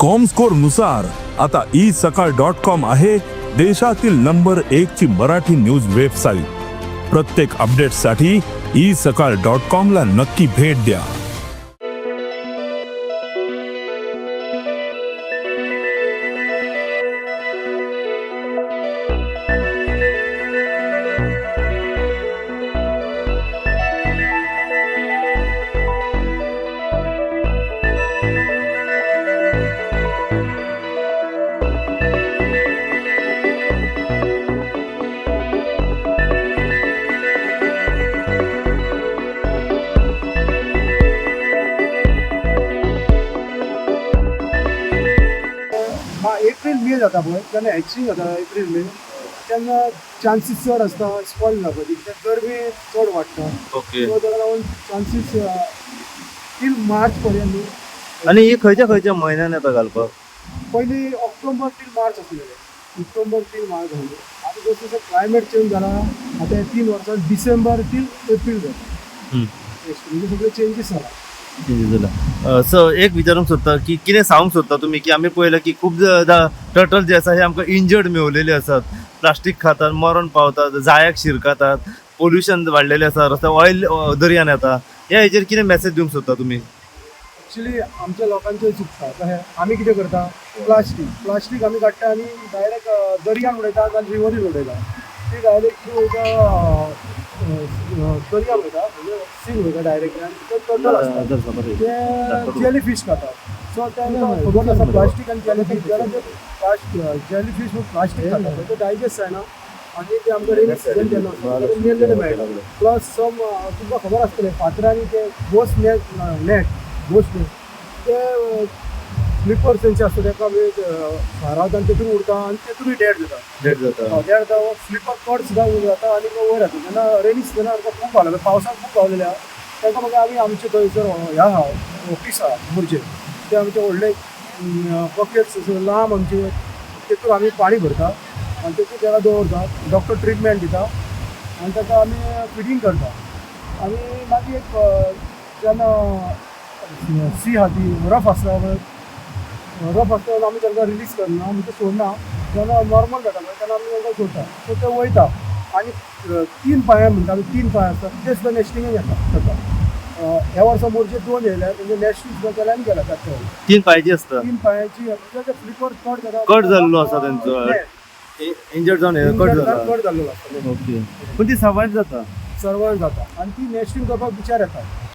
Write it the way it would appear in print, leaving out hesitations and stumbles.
Comscore नुसार आता E सकाळ डॉट कॉम आहे देशातील नंबर एक ची मराठी न्यूज वेबसाईट. प्रत्येक अपडेटसाठी ई सकाळ डॉट कॉम ला नक्की भेट द्या. एप्रील मे जाता पळय तेन्ना हॅचिंग जाता एप्रील मे, तेन्ना चान्सीस चड आसता स्पॉयल जावपाची, कित्याक गरमी चड वाडटा. सो ताका लागून चान्सीस टील मार्च पर्यंत न्हू. आनी ही खंयच्या खंयच्या म्हयन्यान येता घालपाक? पयलीं ऑक्टोबर टील मार्च आसलेले, ऑक्टोबर टील मार्च आसलेले. आतां जसो जसो क्लायमेट चेंज जाला, आतां हे 3 वर्सां डिसेंबर टील एप्रील जाता. म्हणजे सगळे चेंजीस जाला. जाला. सो एक विचारूंक सोदता की कितें सांगूंक सोदता तुमी की आमी पळयलां की खूब टर्टल जे आसा हे आमकां इंजर्ड मेवलेले आसात, प्लास्टीक खातात, मरण पावतात, जायाक शिरकातात, पोल्युशन वाडलेलें आसा, रस्त्यार ऑयल दर्यान येता. ह्या हेजेर कितें मॅसेज दिवंक सोदता तुमी? ॲक्च्युली आमच्या लोकांचें चुकता. कशें आमी कितें करता, प्लास्टीक प्लास्टीक आमी काडटा आनी डायरेक्ट दर्यान उडयता आनी रिवरीन उडयता. ती डायरेक्ट वयता, दर्यान वयता, म्हणजे सीन वयता डायरेक्ट आनी ते टर्टल आसता ते जेली फीश खातात. सो तांकां खबर नासता प्लास्टीक आनी जेली फीश. जेन्ना ते जेली फीश प्लास्टीक खाता पळय, ते डायजेस्ट जायना आनी ते आमकां रेनी सिजन जेन्ना आसता मेल्लेले मेळटा. प्लस सम तुमकां खबर आसतलें, फातरांनी ते ghost net, net ghost net, ते फ्लिपर्स तेंचे आसता, ताका आमी फारावता आनी तेतून उरता आनी तेतूनय डेड जाता. डेड जाता. डेड जाता, फ्लिपर कट सुद्दां जाता आनी वयर येता. जेन्ना रेनी सिजनार आमकां खूब पावला, पावसाक खूब पावलेले आहा तांकां. मागीर आमी आमचे थंयसर ह्या आहा, ऑफीस आहा मोरजे, ते आमचे व्हडले बकेट्स लांब आमचे, तेतून आमी पाणी भरता आनी तेतून ताका दवरता. डॉक्टर ट्रिटमेंट दिता आनी ताका आमी फिडींग करता. आनी मागीर एक जेन्ना सी आहा ती रफ आसता पळय, रफ आसता तेन्ना आमी तांकां रिलीज करना, म्हणजे सोडना. जेन्ना नॉर्मल जाता पळय तेन्ना आमी तांकां सोडटा. सो ते वयता आनी तीन पांय म्हणटा आमी, तीन पांय आसता ते सुद्दां नॅस्टिंगेक येता जाता. ह्या वर्सा मोरजे दोन येयले, म्हणजे नॅस्टिंग सुद्दां केलें आनी गेला त्या. तीन पांयची आसता? तीन पांयाची, म्हणजे ते फ्लिपर कट जाता. कट जाल्लो आसा तेंचो. इंजर्ड जावन कट जाला. कट जाल्लो आसता. ओके, पूण ती सर्वायव जाता? सर्वायव जाता आनी ती नॅस्टिंग करपाक बिचार येता.